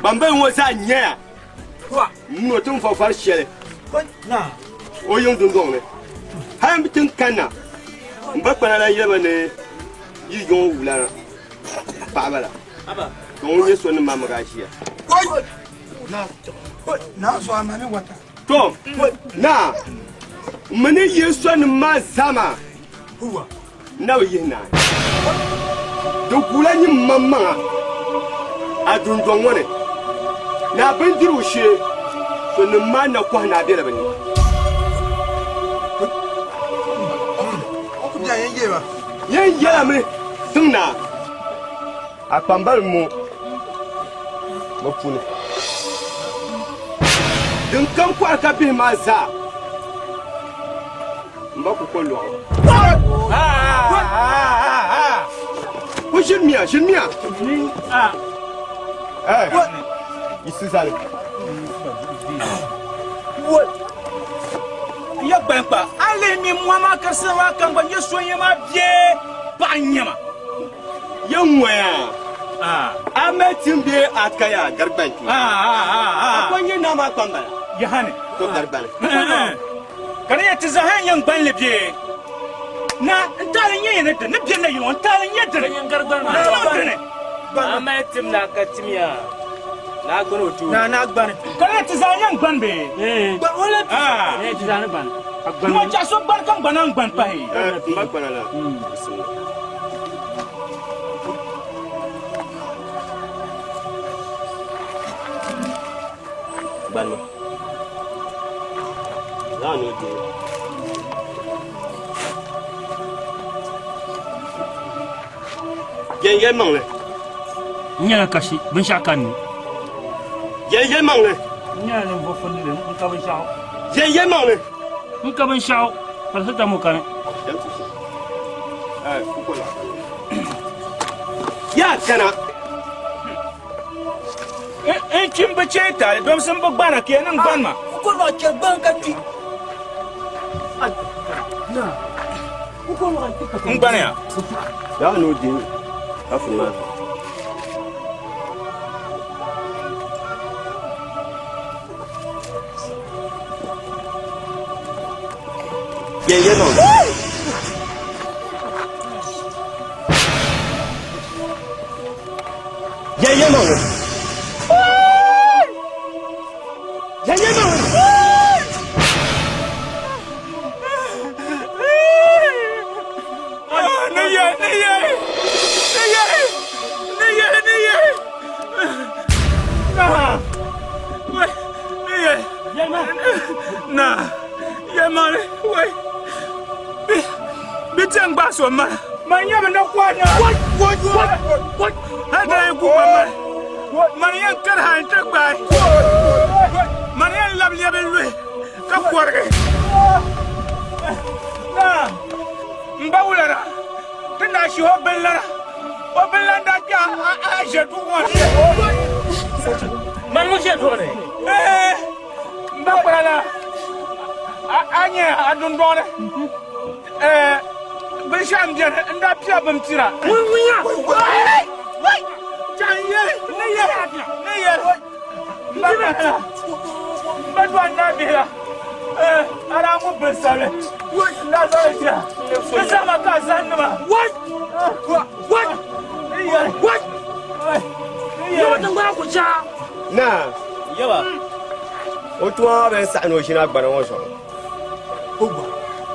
Bambali ŋɔ zaa nyɛya n no ti n fari shɛli o yiŋ dundoŋ ni hali n ti kanna n ba kpana la yɛlima ni yi yiŋ wulana paɣaba la ka ŋun nyɛ so ni maa maga ʒiya. Naa zuɣu ama ni wata. To, naa, m ni yihi sɔnim maa zaa maa, n na bi yihi naai. Di guula nyin maŋmaŋa a dundɔŋ ŋɔ ni, ni a bindirigu shee, sɔnim maa na kɔhi ni a bela bɛ ni. Yɛn yɛlimi tiŋ naa, a kpambali ŋɔ bɛ puuni din kam kɔhi ka bihi maa zaa m ba kukol lɔɣu. Ku ʒinimiya, ʒinimiya. Yiɣisi zali. Ya kpankpa, a lihi mi mɔɣu maa ka sina maa kam gba nyɛ so n-yɛ maa bee paɣa n-nyɛ ma. Ya ŋɔya, a mali tim bee a kaya garigbani ti? A ko n-nyɛ naa maa kpambala? Yahani. To garigbani. Ka di nyɛ ti zaa ha n-yɛn gbani li bee? Na, n taali n-nyɛ ya ni dini, ni bɛ na yino, n taali n-nyɛ dini. N dini. A mali tim ni a ka tim ya, ni a gbani o tooni. Na, ni a gbani. Ka di nyɛ ti zaa n-yɛn gbani bee? Ee, ti zaa ni gbani. Ŋɔ chaɣ so gbani ka n gba naan gbani pahi. M ba gbana la. Gbani ma. Zaŋ ni o deei. Yɛn yɛlimaŋli. N nyɛla kashi, binshɛɣu ka n ni. Yɛn yɛlimaŋli. N nyɛla ninvuɣ funnili, n ka binshɛɣu. Yɛn yɛlimaŋli. N ka binshɛɣu, paracetamol kani. Yaa kana. N kpi m bi chɛ taali, domsi m bi gbana ka ya niŋ gbani ma. Kukol maa chɛ gban ka kpi. N gbani ya. Yaa ni o deei ka funi maa. Yɛn yɛlimaŋli. Yɛn yɛlimaŋli. Yɛn yɛlimaŋli. Ni yɛ, ni yɛ, ni yɛ, ni yɛ, ni yɛ. Naa, wai, ni yɛ. Naa, yɛlimaŋli, wai. Bi ti n gbaai so ma. Man nyɛ bi ni kɔhi na. Hal daa yi gu ma mali. Mani yɛn kari hal nti gbaai. Mani yɛn labi lɛbi luhi ka kɔrigi. Naa, m ba wulana, ti naa shihi o binlana. O binlana daa kpe a ʒe duɣu ŋɔ ni. Mani ŋun ʒe duɣu ni? M ba kpara la, a nya a dundɔŋ ni binshɛɣu m-beni n-daa pia bimpira. Chaŋ yɛli ni yɛli ni yɛli m ba kpara la, m ba dɔɣi n-daa bihi la, a daa ŋub binsabili n-daa zaŋ li ti a. Di zahima ka a zahim ni maa. Ni yɛli. Naa, Yaba. O tuma maa bɛn saɣi ni o ʒini a gbana ŋɔ zuɣu.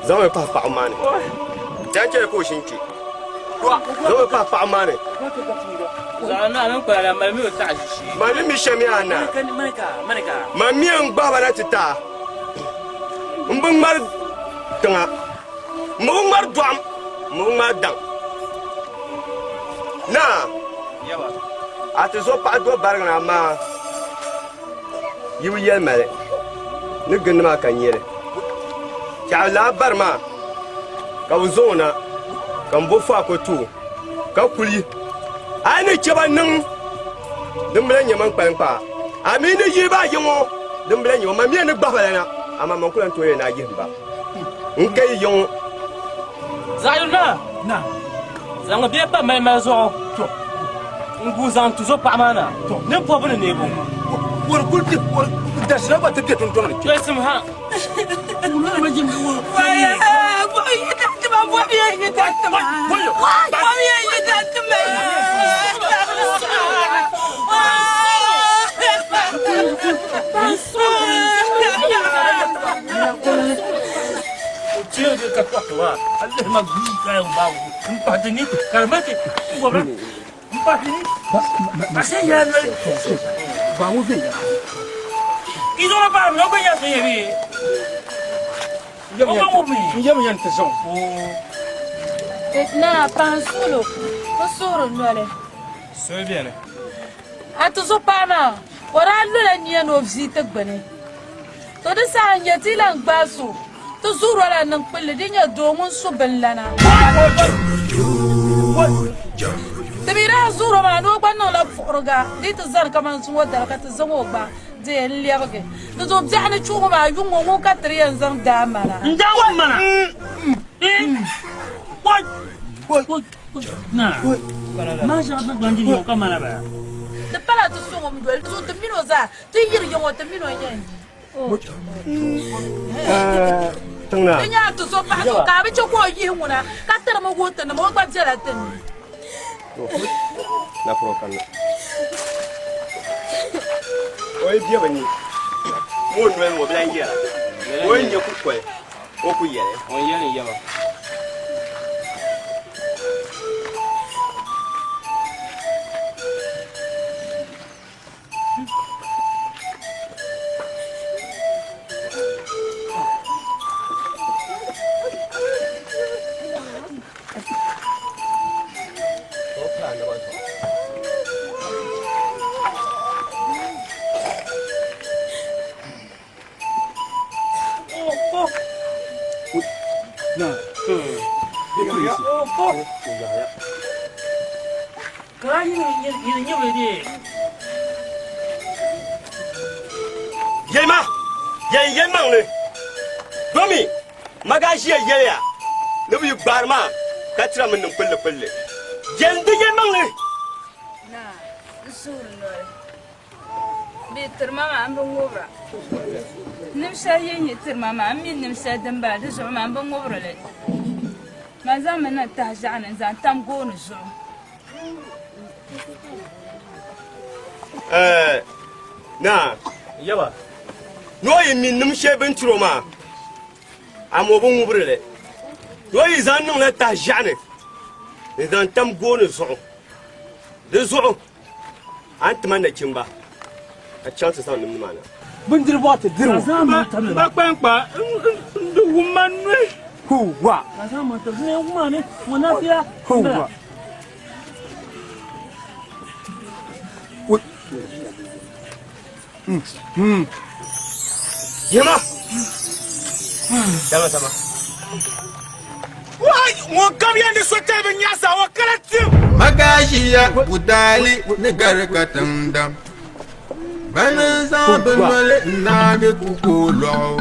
Zaŋmi pahi paɣ maa ni. Dan chɛli ka o ʒini kpe. Zaŋmi pahi paɣ maa ni. Ma ni mi shɛm yaa naa. Ma mi n-gbahi ba na ti ti a. M bi ŋmari tiŋa. M bi ŋmari dɔɣim. M bi ŋmari daŋ. Naa, a ti zo paɣa do barigi ni amaa yi bi yɛli ma li ni gindi maa ka n nyɛ li. Chɛɣu laa bari maa ka bɛ zaŋ o na ka m bo faako ti o ka kuli a yi ni chɛ ba niŋ din bi lahi nyɛ man kpaliŋkpaa a mi ni yihi ba a yiŋ ŋɔ din bi lahi nyɛ o ma mi ni gbahi ba la na amaa man ku lahi tooi yɛli ni a yihim ba n ka yi yiŋ ŋɔ. Zaɣiyuli naa, zaŋmi bia pa malimali zuɣu n-guui zaŋ ti zo paɣa maa na ni bɔbu ni neebu. Tɔisim ha. ka tɔɣisi wa a lihi ma gbii ka yɛn gbaai n pahi ti ni ka di mali ti n gɔbira n pahi ti ni a se yɛla noli Ba ŋɔ viɛnyɛla. I zaŋ ma paɣiri mi o gba nyɛla so yɛ bee o gba ŋubi mi. N yɛmi yɛn ti zaŋ. Naa paɣa n suhilo n suhuri noli. Soli beni. A tuzupaɣa maa, o daa lola nia ni o vie ti gbini. To di saha n-nyɛ ti lan gbaai so ti zuɣuro la niŋ kpilli di nyɛ doo ŋun su binlana. Ti mi daa zuɣuro maa ni o gba niŋla puɣiriga di yi ti zani kaman zuŋɔ dali ka ti zaŋ o gba deei n-lɛbigi. Di zuɣu biɛɣu ni chuɣu ŋɔ maa yuŋ ŋɔ ŋun ka ti di yɛn zaŋ daa mana. N daa ŋun mana. Di pala ti so ŋun doli ti zuɣu ti mini o zaa ti yiri yiŋ o ti mini o yɛn yi. Ti nyaa ti so paɣa so ka a bi chɛ ka o yihi ŋuna ka tirimi wuhi ti nima o gba bela ti ni. O yi be bi ni o noli ni o bi lan yɛra o yi nya kukoli o ku yɛli. O ni yɛli n-yɛba. Yɛlima, yɛn yɛlimaŋli, domi Magaʒia yɛliya ni bɛ yi gbaari ma ka tira mi niŋ kpillikpilli. Yɛn di yɛlimaŋli. Naa, n suhuri noli. Bɛ tiri ma maa, m bi ŋubira. Nim shɛli yi ni tiri ma maa, m mi nim shɛli din bala, di zuɣu maa m bi ŋubiri li. Man zaŋmi niŋ tahiʒiɛɣu ni n-zaŋ tam gooni zuɣu. Ɛɛ, naa, Yaba. Ni o yi mi nim shɛli bɛ ni tiri o maa, amaa o bi ŋubiri li. Ni o yi zaŋ niŋla tahiʒiɛɣu ni n-zaŋ tam gooni zuɣu, di zuɣu A ni ti ma nachimba ka chaŋ ti zaŋ nimdi maa na. Bindiri bɔɣa ti diri o. Ba kpaŋkpa n di wum ma noli. Huwa. Huwa. Yema. Dama dama. Wai, ŋun kam yɛn di so tali bi nyaɣisa o kala tim. Magashiya Budali ni gari ka tiŋdam. Bani n-zaŋ bɛ noli n-naagi kuko lɔɣu.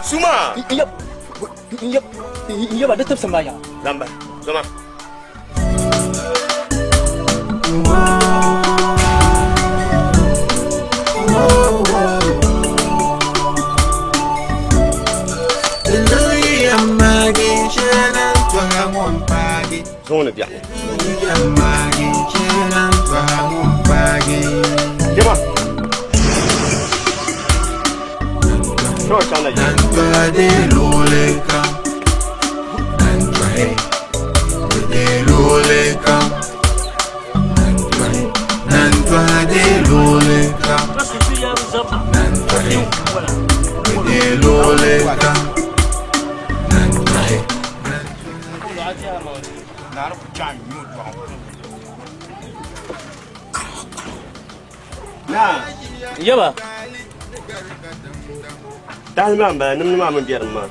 Suma. Yaba di tibisi maa yaɣa. Zamba, zoma. Zuŋ ni biɛɣu. Jema. Shoo chaŋ na Yaba. Tahali maa m-bala nimdi maa mi be din maa.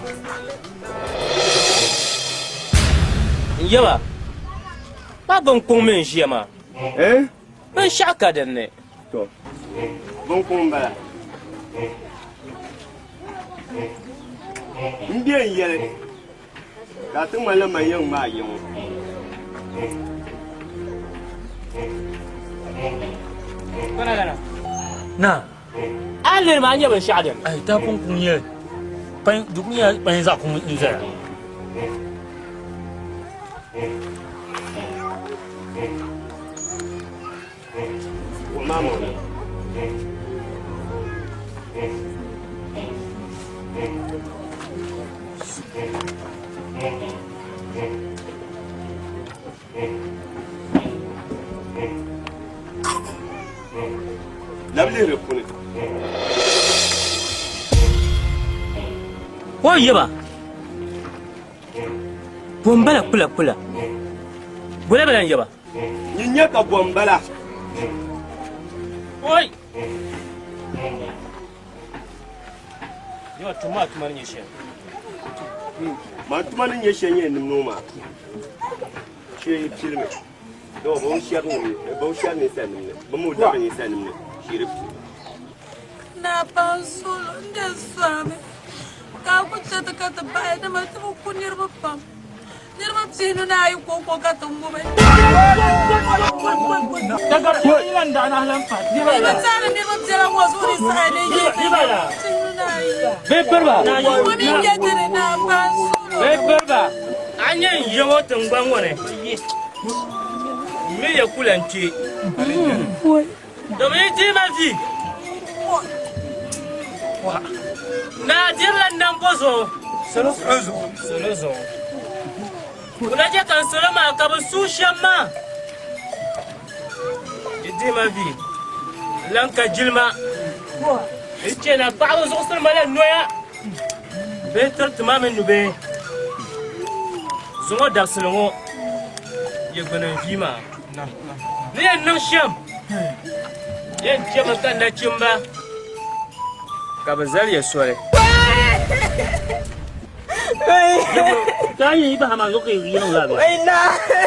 N yaba, pa binkuŋ mi n-ʒiya maa. Binshɛɣu ka din ni. To, binkuŋ m-bala. M be n-yɛli ka a ti ŋmanila man yɛn ŋmaai ya ŋɔ. Na. A lihiri maa nyɛ binshɛɣu din. Ai, tahapɔŋ kuŋ nyɛ pain, di kuli nyɛla pain zaɣ kuŋ n-zaya. Labi lihi di puuni. O yaba, bo m-bala kpula kpula? Bɔla bala n-yaba? Nyin nya ka bo m-bala? Oi! Yaba, tumma a tuma ni nyɛ shɛli. Man tuma ni nyɛ shɛli nyɛ nim noo maa. Shee yi pilimi. Dɔɔ bɛ shɛri ni bɛ shɛri ninsalinim ni bɛ mi dabiri ninsalinim ni shee di pili. Naa paɣa solo n de sɔrimi ka a ku chɛ ti ka ti bahi dama ti bi ku niriba pam. Niriba pihinu ni ayi kɔŋko ka ti ŋubi. Yi bi tɛhi ni niriba biɛla ŋɔ zuɣu ni saɣi ni yi pihinu ni ayi. Ŋuni n-nyɛ ti ni naa paɣa solo. A nyɛ n ya ŋɔ tiŋgbani ŋɔ ni, m mi ya ku lan kpe. Domin yi deei ma vi, naa dirila nambo zuɣu. Salo zuɣu. Ŋuna chɛ ka n salo maa ka bɛ suui shɛm maa. Yi deei ma vi, n lan ka jilima. N chɛ na paɣiba zuɣusiri ma la noya. Bee tiri ti ma mini nubihi zuŋɔ dabisili ŋɔ yi gbuni n vi maa ni yɛn niŋ shɛm yɛn chɛmi ka nachimba ka bɛ zali ya soli.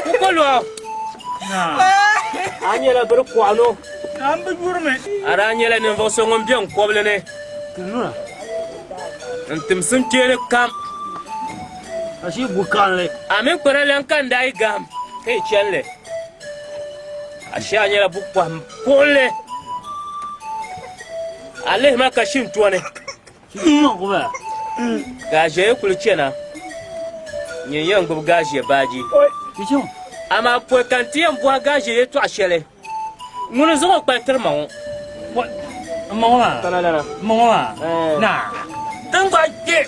Kukoluɣu, a nyɛla biri kɔɣino, a daa nyɛla ninvuɣ so ŋun be n kɔbili ni. N timsim kpeeni kam. A mini kpana lan ka n daa yi gahim ka yi chani li. Ashe a nyɛla bukpɔhim kuɣili. A lihi ma ka shintɔni. Gaaʒiɛya kuli chana, nyin yɛn gbubi gaaʒiɛ baaji. Amaa pɔi ka n ti yɛn bɔhi gaaʒiɛ yɛtɔɣ shɛli. Ŋuni n-zaŋ o kpali tiri ma ŋɔ? M ma ŋɔ maa, m ma ŋɔ maa, naa, tin gba kpe,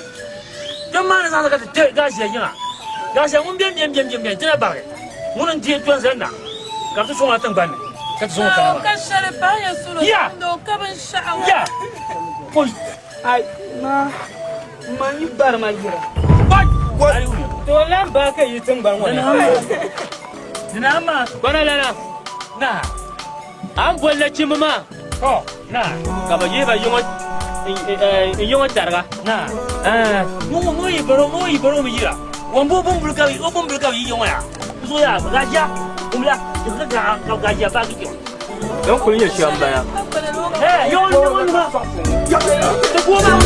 kpɛm maa ni zaŋ ka ti kpe Gazia yiŋa. Gazia ŋun beni beni beni beni ti na barigi. Ŋuni n-deei kpe n-zali na ka bɛ ti sɔŋ a tiŋgbani ni ka ti zaŋ o kana maa. Ka shɛli pahi ya solo Ya! tumdi o ka binshɛɣu. Ya! Oi! Ai, ma, ma yi bari ma yira. To lan baa ka yi tiŋgbani ŋɔ ni. Dina ma. Gbana lana. Na. A ni boli nachimba maa. To, na. Ka bɛ yihi ba yiŋɔ n yiŋɔ tariga. Na. Ŋun ŋun yi baro ŋun yi baro mi yira. Wan bo bumbuli ka o bumbuli ka yi yiŋɔ ya. Zo ya gajiya. Umbila ka ka ka gajiya ba ki. Din kuli nyɛ shɛm bala. Eh, yo yo yo ma. Te ku ma mu.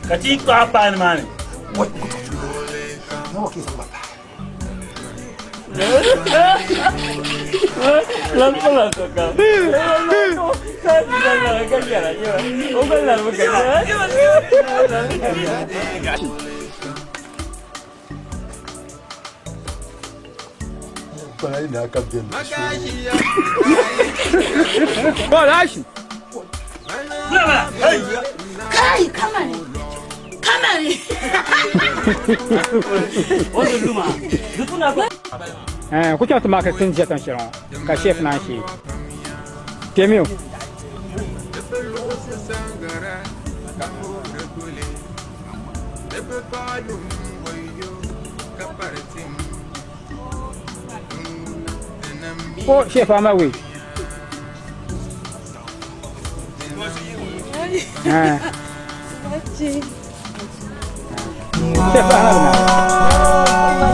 Ka ti kpaɣa paani maa ni. Kai, kamari. Kamari. Ku chaŋ ti maaki tin ʒe tiŋ shɛli ŋɔ ka chef naan shee. Kpɛmiyo. O Chef Amawi. Chef Ahmad na.